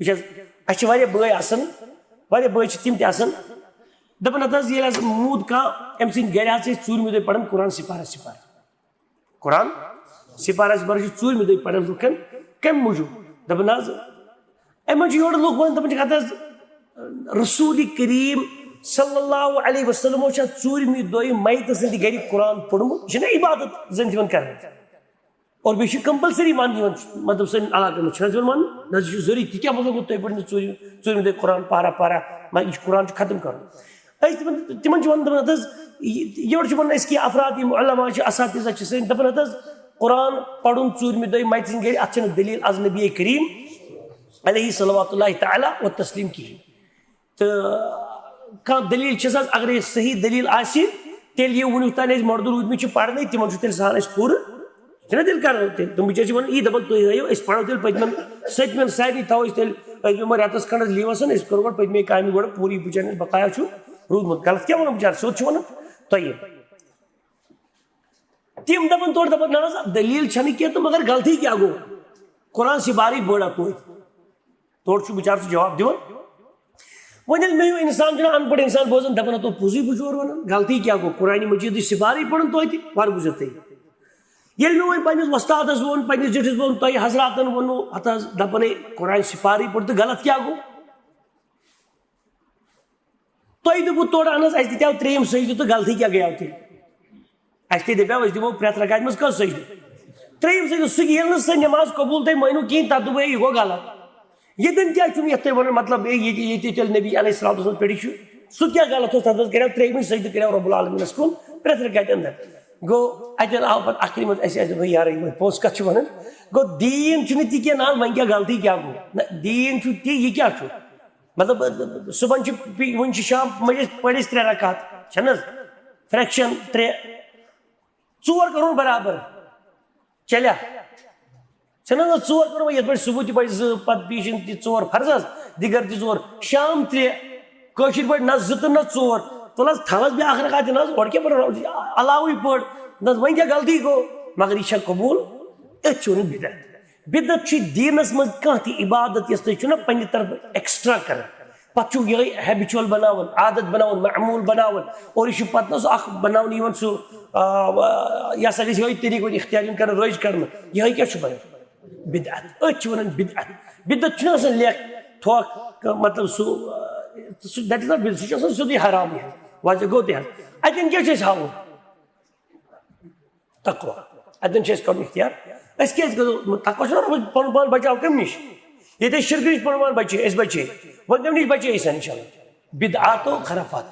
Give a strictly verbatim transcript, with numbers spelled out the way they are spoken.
وٕچھ حظ، اَسہِ چھِ واریاہ بٲے آسان، واریاہ بٲے چھِ تِم تہِ آسان، دَپان، "اَدٕ حظ، ییٚلہِ حظ موٗد کانٛہہ، أمۍ سٕنٛدِ گَرِ حظ چھِ أسۍ ژوٗرمہِ دۄہہِ پَران قرآن سِپارہ سِپارہ، قرآن سِپارہ سِپارہ چھِ ژوٗرمہِ دۄہہِ پَران لُکَن، کَمہِ موٗجوٗب؟" دَپان حظ، اَمہِ منٛز چھِ یورٕ لُکھ وَنان، دَپان چھِکھ، "اَدٕ حظ، رسول کریم صلی اللہ علیہ وسلم چھا ژوٗرمہِ دۄہہِ میتہٕ سٕنٛدِ گَرِ قرآن پوٚرمُت؟ یہِ چھِنہ عبادت زَن تِمَن کَرٕنۍ؟" اور بیٚیہِ چھِ compulsory ماننہٕ یِوان، مطلب، سٲنٮ۪ن علاقَن منٛز چھِنہٕ حظ یِوان ماننہٕ؟ نہ حظ، یہِ چھُ ضروٗری، تہِ کیٛاہ مطلب گوٚو تُہۍ پٔرِو نہٕ ژوٗرِ-، ژوٗرمہِ دۄہہِ قرآن پارہ پارہ، مگر یہِ چھُ قرآن چھُ ختم کَرُن۔ أسۍ تِمَن، تِمَن چھِ وَنان، دَپان، "اَدٕ حظ، یہِ-، یورٕ چھِ وَنان اَسہِ کینٛہہ افراد، یِم علما چھِ، اساتذہ چھِ سٲنۍ، دَپان، اَدٕ حظ، قرآن پَرُن ژوٗرمہِ دۄہہِ مَتہِ سٕنٛدِ گَرِ، اَتھ چھَنہٕ دٔلیٖل از نبی کریم علیہ صلوات اللہ تعالیٰ و تسلیم کِہیٖنۍ۔" تہٕ کانٛہہ دٔلیٖل چھِ سا، اگرے صحیح دٔلیٖل آسہِ، تیٚلہِ یہِ وٕنیُک تام أسۍ مردوٗ روٗدمٕتۍ چھِ پَرنٕے، تِمَن چھُ تیٚلہِ سہل اَسہِ پوٗرٕ، چھِنہ تیٚلہِ کَران تیٚلہِ۔ تِم بِچٲرۍ چھِ وَنان، یی دَپان، "تُہۍ ہٲیِو، أسۍ پَرو تیٚلہِ پٔتمٮ۪ن سٔتمٮ۪ن سارنٕے تھاوو أسۍ تیٚلہِ، أسۍ بیٚہمو رٮ۪تَس کھنٛڈَس لیٖوَس، أسۍ کَرو گۄڈٕ پٔتمہِ کامہِ گۄڈٕ پوٗرٕ، یہِ بِچارٮ۪ن اَسہِ بقایا چھُ روٗدمُت۔" غلط کیٛاہ وَنان بِچارٕ؟ سیوٚد چھُ وَنان تۄہہِ۔ تِم دَپان تورٕ، دَپان، "نہ حظ، دٔلیٖل چھَنہٕ کینٛہہ تہٕ مگر غلطی کیٛاہ گوٚو؟ قرآن سِپارٕے پٔر اَتھ توتہِ۔" تورٕ چھُ بِچارٕ سُہ جواب دِوان۔ وۄنۍ ییٚلہِ مےٚ ہیوٗ اِنسان چھُنہ اَن پَڑھ اِنسان بوزان، دَپان، "ہَتو پوٚزُے بہٕ چھُس یورٕ وَنان، غلطی کیٛاہ گوٚو؟ قرآنِ مجیٖدٕچ سِپارٕے پَرُن توتہِ، وَر بوٗزِو تُہۍ۔" ییٚلہِ مےٚ وۄنۍ پنٛنِس وۄستادَس ووٚن، پنٛنِس زِٹھِس ووٚن، تۄہہِ حضراتَن ووٚنوُ، ہَتہٕ حظ دَپان، "ہے، قرآنِ سِپارٕے پوٚر تہٕ غلط کیٛاہ گوٚو؟" تۄہہِ دوٚپوُ تورٕ، اَہن حظ، اَسہِ دِتیٛاو ترٛیٚیِم سجدٕ تہٕ غلطی کیٛاہ گٔیو تیٚلہِ؟ اَسہِ تہِ دَپیٛاو، أسۍ دِمو پرٛٮ۪تھ رکعتہِ منٛز کٔژ سجدٕ؟ ترٛیٚیِم سجدٕ۔ سُہ ییٚلہِ نہٕ سۄ نٮ۪ماز قبوٗل تۄہہِ مٲنِو کِہیٖنۍ، تَتھ دوٚپوُ، "ہے، یہِ گوٚو غلط۔" ییٚتٮ۪ن کیٛاہ چھُنہٕ یَتھ تۄہہِ وَنان، مطلب، ہے، ییٚتہِ، ییٚتہِ تیٚلہِ نبی علیہ الصلوۃ والسلام پٮ۪ٹھٕے چھُ، سُہ کیٛاہ غلط اوس تَتھ منٛز؟ کَریو ترٛیٚیِمٕے سجدٕ، کَریو رب العالمینَس کُن پرٛٮ۪تھ رکعتہِ اَندَر۔ گوٚو، اَتٮ۪ن آو پَتہٕ اَکھ کٔلمہٕ اَسہِ، اَسہِ دوٚپ، "ہے یارٕ، یِمَے پوٚز کَتھ چھِ وَنان؟" گوٚو، دیٖن چھُنہٕ تہِ کینٛہہ، نہ، وۄنۍ کیٛاہ غلطی کیٛاہ گوٚو؟ نہ، دیٖن چھُ تی، یہِ کیٛاہ چھُ؟ مطلب، صُبحن چھِ پی-، وٕنہِ چھِ شام، وۄنۍ ٲسۍ پٔرۍ أسۍ ترٛےٚ رکعت، چھَنہٕ حظ؟ فرٛیکشَن ترٛےٚ، ژور کَرون برابر۔ چلیا؟ چھَنہٕ حظ؟ ژور کَرو وۄنۍ یِتھ پٲٹھۍ صُبح تہِ پَرِ زٕ، پَتہٕ پیٖشِن تہِ ژور فرض حظ، دِگر تہِ ژور، شام ترٛےٚ۔ کٲشِر پٲٹھۍ نہ زٕ تہٕ نہ ژور۔ تُل حظ، تھاو حظ بیٛاکھ رکعت تہِ نہ حظ، اورٕ کیٛاہ پَرو؟ علاوٕے پٲٹھۍ۔ نہ حظ، وۄنۍ کیٛاہ غلطی گوٚو؟ مگر یہِ چھا قبوٗل؟ أتھۍ چھِ وَنان بدعت۔ بدعت چھِ دیٖنَس منٛز کانٛہہ تہِ عبادت، یۄس تُہۍ چھِو نہ پنٛنہِ طرفہٕ extra کَران، پَتہٕ چھُو یِہوٚے habitual بَناوان، عادت بَناوان، معموٗل بَناوان، اور یہِ چھُ پَتہٕ نہ سُہ اَکھ بَناونہٕ یِوان سُہ، آ، یہِ ہسا گژھِ یِہوٚے طریٖقہٕ وۄنۍ اختیار یُن کَرنہٕ، رٲج کَرنہٕ، یِہوٚے کیٛاہ چھُ بَنان؟ بدعت۔ أتھۍ چھِ وَنان بدعت۔ بدعت چھُنہٕ آسان لیکھ تھۄکھ، مطلب سُہ، آ، سُہ، that is not بدعت، سُہ چھُ آسان سیوٚدُے حرامٕے حظ، واضح گوٚو تہِ حظ۔ اَتٮ۪ن کیٛاہ چھِ أسۍ ہاوُن؟ تقویٰ۔ اَتٮ۪ن چھِ اَسہِ کَرُن اختیار۔ أسۍ کیٛازِ گژھو؟ تقویٰ چھُنہ رۄبَس پَنُن پان بَچاو کَمہِ نِش؟ ییٚتہِ أسۍ شِرکہٕ نِش پَنُن پان بَچے، أسۍ بَچے۔ وۄنۍ کَمہِ نِش بَچے أسۍ اِنشاء اللہ؟ بدعات و خرافات۔